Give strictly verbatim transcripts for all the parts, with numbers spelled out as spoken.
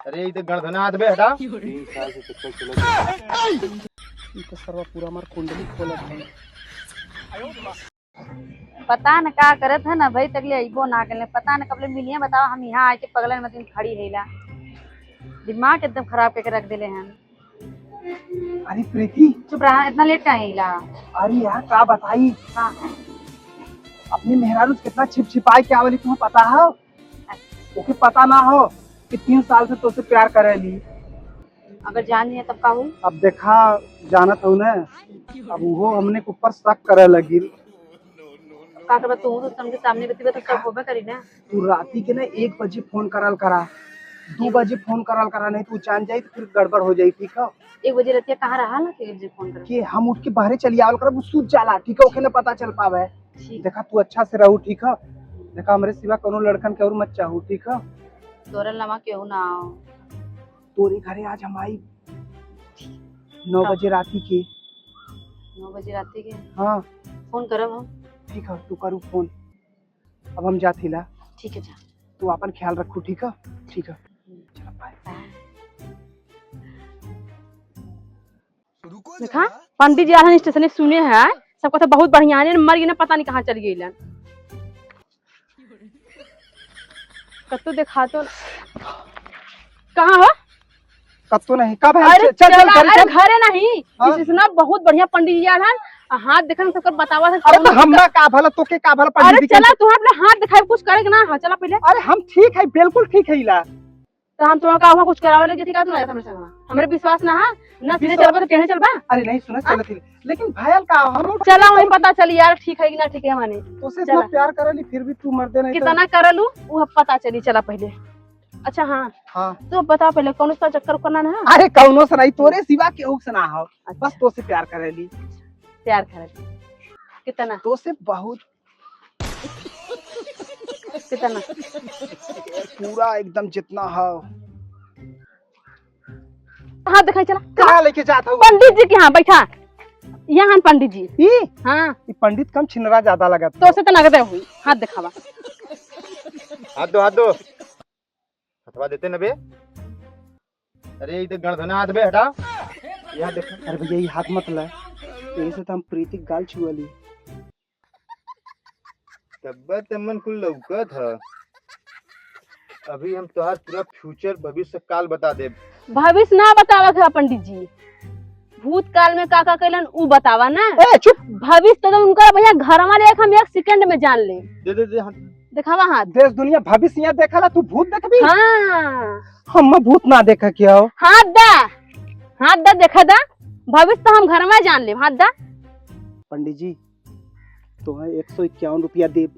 अरे, ई तो गणधना हाथ बे, हटा। तीन साल से चक्कर चलत है। ई तो सरवा पूरा हमार कुंडली खोलत है। पता न का करत है ना, अभी तक ले अइबो ना कइले। पता न कब ले मिलिए, बतावा, हम यहाँ आके पगलन मतीन खड़ी हैला। दिमाग एकदम खराब करके रख देले हैं। अरे प्रीति। चुप रहा, इतना लेट काहे अइला? अरे यार, का बताई? हाँ। अपने मेहरारू से कितना छिप छिपाए के आवेली, तुम्हें पता है? ओके पता ना हो कि तीन साल से तोसे प्यार करेली। अगर जान जाए तब का होई? अब देखा, जानत हो ना, अब वो हमने के ऊपर शक करे लगी। का करबा, तू तो समझे सामने बतिबा तो सब होबे करी ना। तू राती के ना एक बजे फोन करल करा, दू बजे फोन करल करा, नहीं तू जान जाई तो फिर गड़बड़ हो जाई, ठीक है? एक बजे रतिया कहाँ रहा ना कि एक बजे फोन करल? कि हम उठ के बाहरे चली आवल करब, उ सूत जाला, ठीक है? ओके ना पता चल पावे। ठीक। देखा, तू अच्छा से रहू, ठीक है? देखा, हमरे सिवा कोनो लड़कन के और मत चाहू, ठीक है? तोरे अलावा केहू ना आओ। तोरे घरे आज हम आई नौ हाँ। बजे राती के। नौ बजे राती के? हाँ। फोन करब हम। ठीक है, तू करू फोन। अब हम जात हिला। ठीक है, जा। तू आपन ख्याल रखू, ठीक है? ठीक है। चला, बाय। बाय। देखा, पंडित जी आलन स्टेशन सुने हैं, सब कहते बहुत बढ़िया है, मर गई ना, पता नहीं कहाँ चल गई। कत्तो देखा तो कहाँ हो? कत्तो नहीं, का भाई? अरे चल, चल, चला, चल, अरे चल। घरे नहीं, हाँ? इस, इतना बहुत बढ़िया पंडित जी आलन, हाथ देखन सबकर बतावा था अरे तो कौन हमरा का भला, तोके का भला पंडित अरे जी के? चला, तू अपना हाथ दिखाई, कुछ करे के ना, हाँ, चला पहले। अरे हम ठीक है, बिल्कुल ठीक है इला। तो हम तुम्हारा का हुआ कुछ करावे लगे थी का, तू ना हमरे संग? हमरे विश्वास ना है, ना सीधे विश्वास चलबा तो टेढ़े चलबा। अरे नहीं, सुना, हाँ? चलत ही। लेकिन भयल का हम लोग चला, वही पता चली यार, ठीक है कि ना ठीक है माने। तो से इतना चला। प्यार करली, फिर भी तू मर दे नहीं तो। कितना करलू, वो पता चली, चला पहले। अच्छा हाँ। हाँ। तो बता पहले, कौनो सा चक्कर उक्कर ना ना? अरे कौनो सा नहीं, तोरे सिवा केहू से ना हो। अच्छा। बस तो से प्यार करली। प्यार करली। कितना? तो से बहुत। कितना? पूरा एकदम जितना हो। हाथ दिखाई चला। कहाँ लेके जात हो? पंडित जी के यहाँ बैठा। यहाँ पंडित जी। ई? हाँ। ई पंडित कम छिनरा ज्यादा लगत। तो से तो नगदे हुई। हाथ दिखावा। हाथ दो, हाथ दो। हथवा देते न बे। अरे, ई तो गणधना हाथ बे, हटा। यहाँ देख। अरे भैया, ई हाथ मत ला। यही से तो हम प्रीति के गाल छुअली। तब्बा तमन कुल लौकत ह। अभी हम तोहार पूरा फ्यूचर, भविष्य काल बता देब। भविष्य ना बतावत ह पंडित जी, भूतकाल में का का कैलन उ बतावा ना। ए, चुप। भविष्य तो उनकर भैया घर वाले एक हम एक सेकंड में जान ले। दे, दे, दे, हाँ। देखावा हाथ। देश दुनिया भविष्य यहाँ देखला, तू भूत देखबी? हाँ। हम भूत ना देखे के हो। हाथ दा, हाथ दा, देखा दा। भविष्य तो हम घर में जान लेब। हाथ दा। पंडित जी, तोहे एक सौ इक्यावन रुपया देब।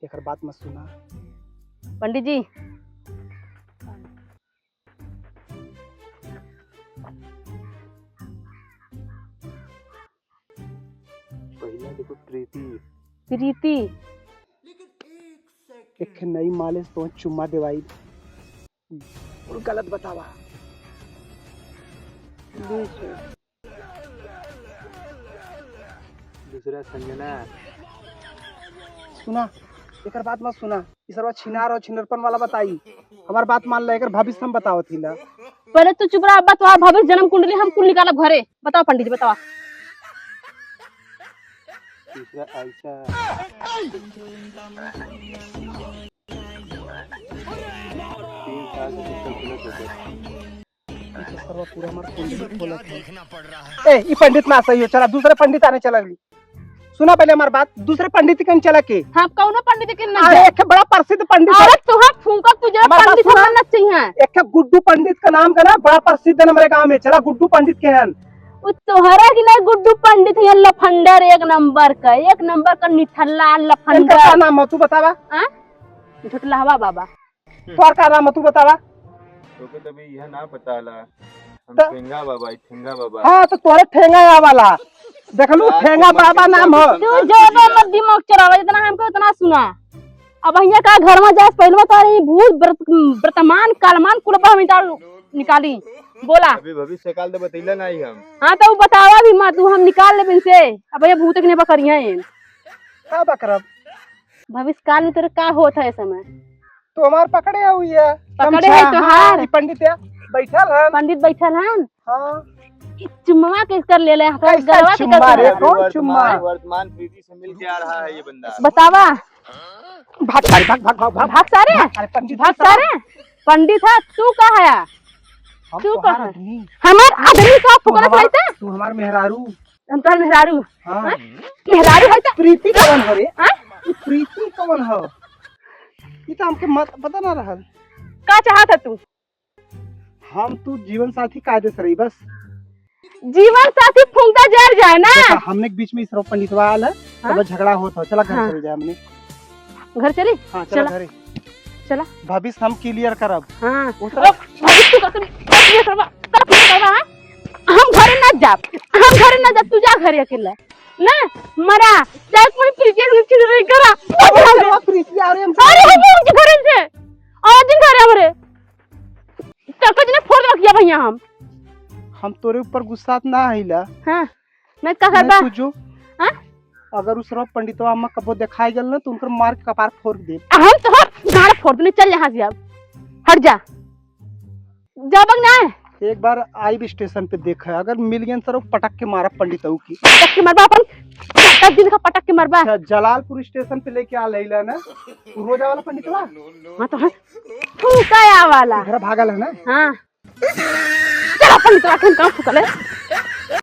एकर बात मत सुना। पंडित जी। पहिला देखो प्रीति। प्रीति। एक नई मालिश तो चुम्मा देवाई। और गलत बतावा। दूसरा। दूसरा संजना। सुना, एकर बात मत सुना। ई सरवा छिनार और छिनरपन वाला बताई। हमार बात मान ले, एकर भविष्य हम बतावत ही ना। पहले तू चुप रहा, अब तोहार भविष्य, जन्म कुंडली हम कुल निकालब घरे। बतावा पंडित जी, बतावा। तीसरा ऐसा। तीन साल से कुछ नहीं सोचा। ई तो सरवा पूरा हमार कुंडली खोलत है। ए, ई पंडित ना सही हो, चला दूसरे पंडित आने चला गली। सुना पहले हमार बात, दूसरे पंडित के चला के। हाँ, कौनो पंडित के ना अरे, जाए। एक बड़ा प्रसिद्ध पंडित है। अरे, तुहार फूंका तुझे हमार बात पंडित सुना। बनना चाहिए। एक गुड्डू पंडित का नाम का ना, बड़ा प्रसिद्ध है हमारे गांव में, चला गुड्डू पंडित के हैं। उ तोहरा की नहीं, गुड्डू पंडित है, लफंडर एक नंबर का, एक नंबर का निठल्ला इनका लफंडर। का नाम है, तू बतावा? हाँ? झुटलहवा बाबा। तोर का नाम है, तू बतावा? तोके तभी यह ना पता ला। हम त- ठेंगा बाबा, ई ठेंगा बाबा। हाँ, तो तोरे ठेंगा या वाला। देखलू, आज ठेंगा के बाबा पंडित नाम हो। तू ज्यादा मत दिमाग चलावा, जितना हमको उतना सुना। अब यहाँ का घर में जाए, पहले तो ई भूत व्रत-, वर्तमान, कालमान कुल बा हम निकाल-, निकाली। बोला। अभी भविष्य काल तो बतैला नहीं हम। हाँ, तो उ बतावा भी मत, तू हम निकाल लेबे इनसे। अब ये भूत के नहीं बकरिया है। का बकरब? भविष्य काल में तेरे का होत है इस समय? तू हमार पकड़े हुई है। पकड़े गमछा, है तोहार। हाँ, ई पंडित है, बैठल हन। पंडित बैठल हन। हाँ। ई चुम्मा के कर ले ले, कैसा गलवा के चुम्मा कर रे? ले। कौन चुम्मा? वर्तमान, वर्तमान प्रीति से मिल के आ रहा है ये बंदा। बतावा। भाग सारे, भाग, भाग, भाग, भाग। भाग सारे। अरे पंडित भाग सारे। पंडित है, तू का है? हम तू तोहार का है? आदमी। हमार आदमी का तू फुकरा हमार, चलाइता? तू हमार मेहरारू। हम तोहार मेहरारू। हाँ। हाँ? मेहरारू है तो प्रीति कौन हो रे? हाँ? ई प्रीति कौन हो? ई तो हमके मत पता ना रहल। का चाहत है तू? हम तू जीवन साथी कायदे से रही बस। जीवन साथी फूंकता जर जाए ना। देखा, हमने के बीच में ई सरवा पंडितवा आल है, हाँ? तब झगड़ा होत हो। चला घर हाँ। चल जाए हमने। घर चली? हाँ, चला चला। घरे। चला। भविष्य हम clear करब। हाँ। वो ओ, सब भविष्य तू का सुनी? भविष्य करबा, का सुनी करबा, हाँ? हम घरे ना जाब, हम घरे ना जाब, तू जा घरे अकेले। ना, मरा, चाहे कोई प्रीति से चिढ़ रही करा। अरे, प्रीति, अरे, हम अरे, हम उनके घरे से, और दिन घरे हमरे। तब का जने फोड़ रखिया भैया हम। हम तोरे ऊपर गुस्सा ना आइला। हाँ, मैं का मैं करबा? तू जो हाँ? अगर उस सरवा पंडितवा अम्मा कबो देखाई गल ना, तो उनकर मार के कपार फोड़ दे। हम तो हट, गाड़ फोड़ देने, चल यहाँ से अब। हट जा। जाबक ना। एक बार आइब स्टेशन पे देख, अगर मिल गए सर, पटक के मारा पंडितऊ की। पटक के मरबा अपन, पटक दिन का पटक के मरबा। अच्छा, जलालपुर स्टेशन पे लेके आ लेला ना, उ रोजा वाला पंडितवा। हाँ तो हाँ, तू का आवाला। घर भागल है ना? हाँ। चल अपन तो आखिर काम फुकले।